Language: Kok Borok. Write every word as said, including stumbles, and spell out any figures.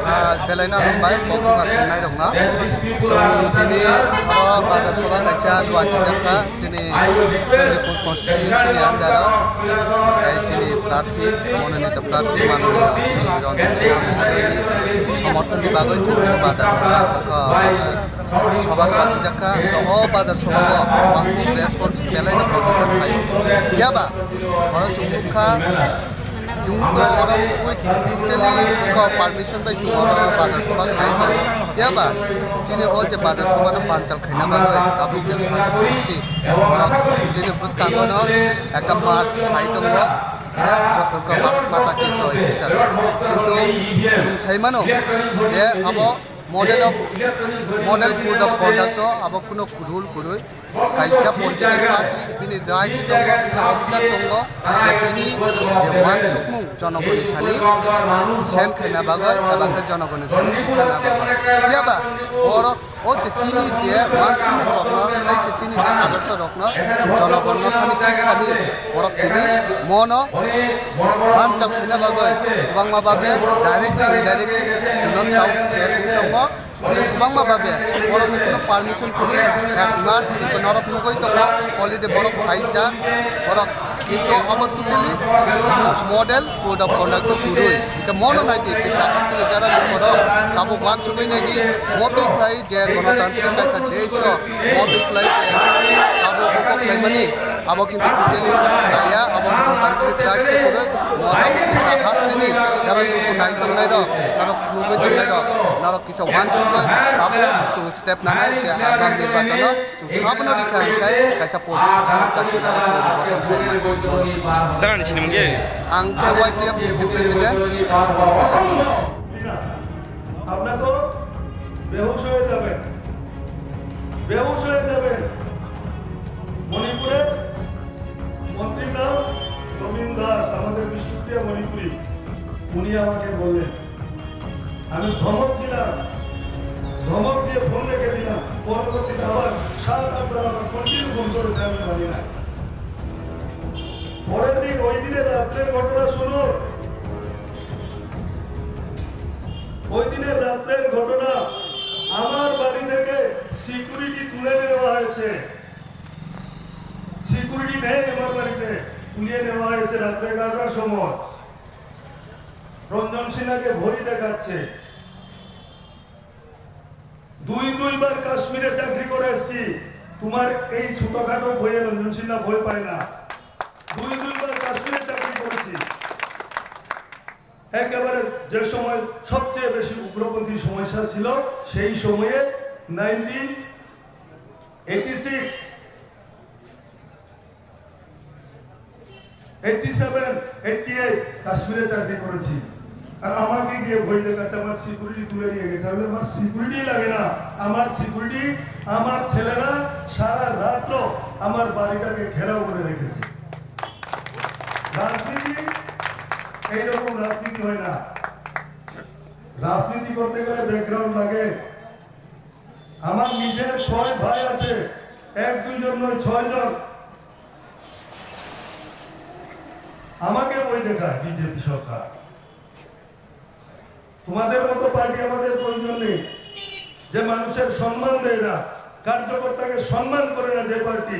Ah, belai no hambai, kok buka khwnai rok no. Chwng tini oro bazar soba kaisa luachi jakha, chini Chondipur constituency ni under o. Tei chini prarthi, mononito prarthi, manoniyo chini Ranjit Sinha Mohodoyni somorthon ni bagwi chwng tini bazar soba, bazar soba luachi jakha. O bazar soba o bangkuk response belai no positive phaio. Phiya ba oro chwng nukha, chwng to oro totally ko permission bai chwng oro bazar soba khai tongo. Phiya ba chini o je bazar soba no panchal khaina bagwi tabuk je sasok gosti borok chini bwskango no ekta march khai tongo. Joto ko Bharat Mata ki joy hisabe. Kintu chwng sai mano je abo model of, model code of conduct o abo kuno rule kwrwi. Kaisa political party bini rights tongo, bini odhikar tongo, je bini je uansukmung jonogoni thani sen khaina bagwi eba khe jonogoni thani tisana bagwi. Phiya ba oro o je chini je uansukmung rokno tei se chini je adorsho rokno jonogoni thani, thani borok tini mono panchal khaina bagwi kwbangma babe directly, indirectly chwngno tau khe tongo. Kwbangma babe borokni kuno permission kwrwi, ek mas hinwi norok nugwi tongo, holiday borok phaijak, borok kintu abo totally model code of conduct o kwrwi. Hingke mono nai di, Tata Steel jara borok tabuk uansugwi nai di, motwi khlai je gonotantrik kaisa desh o, motwi khlai je tabuk hukum khlaimani, abo kintu totally chaya, abo gonotantrik right se kwrwi, mono tabuk hasteni jara nai tongnai rok, norok nugwi tongnai rok, norok kisa uansugwi abo chwng step nanai je agang nirbachano chwng sabono rikha hwnkhe kaisa positive sorkar chwng abo twi gothan khaimani. Darani sinimung ge? Ang khe Y T F district president. আপনারা তো বেহুশ হয়ে যাবেন, বেহুশ হয়ে যাবেন। মণিপুরের মন্ত্রীর নাম রবীন দাস, আমাদের বিষ্ণুপ্রিয়া মণিপুরী। উনি আমাকে বললেন, আমি ধমক দিলাম, ধমক দিয়ে ফোন রেখে দিলাম। পরবর্তীতে আবার সাত আটবার আমার কন্টিনিউ ফোন করেছে, আমি জানি না। পরের দিন, ওই দিনের রাত্রের ঘটনা শুনুন, ওই দিনের রাত্রের ঘটনা। আমার বাড়ি থেকে সিকিউরিটি তুলে নেওয়া হয়েছে, সিকিউরিটি নেই আমার বাড়িতে, তুলে নেওয়া হয়েছে রাত্রে এগারোটার সময়। রঞ্জন সিনহাকে ভয় দেখাচ্ছে। দুই দুইবার কাশ্মীরে চাকরি করে এসেছি, তোমার এই ছোটখাটো ভয়ে রঞ্জন সিনহা ভয় পায় না। দুই দুইবার কাশ্মীরে চাকরি করেছি। একেবারে যে সময় সবচেয়ে বেশি উগ্রপন্থী সমস্যা ছিল, সেই সময়ে nineteen eighty six, eighty seven, eighty eight কাশ্মীরে চাকরি করেছি। আর আমাকে গিয়ে ভয় দেখাচ্ছে, আমার সিকিউরিটি তুলে নিয়ে গেছে। আমি বলি, "আমার সিকিউরিটি লাগে না, আমার সিকিউরিটি, আমার ছেলেরা সারা রাত্র আমার বাড়িটাকে ঘেরাও করে রেখেছে।" রাজনীতি, এইরকম রাজনীতি হয় না। রাজনীতি করতে গেলে ব্যাকগ্রাউন্ড লাগে। আমার নিজের ছয় ভাই আছে, এক দুইজন নয়, ছয় জন। আমাকে ভয় দেখায় বিজেপি সরকার। তোমাদের মতো পার্টি আমাদের প্রয়োজন নেই, যে মানুষের সম্মান দেয় না, কার্যকর্তাকে সম্মান করে না যে পার্টি,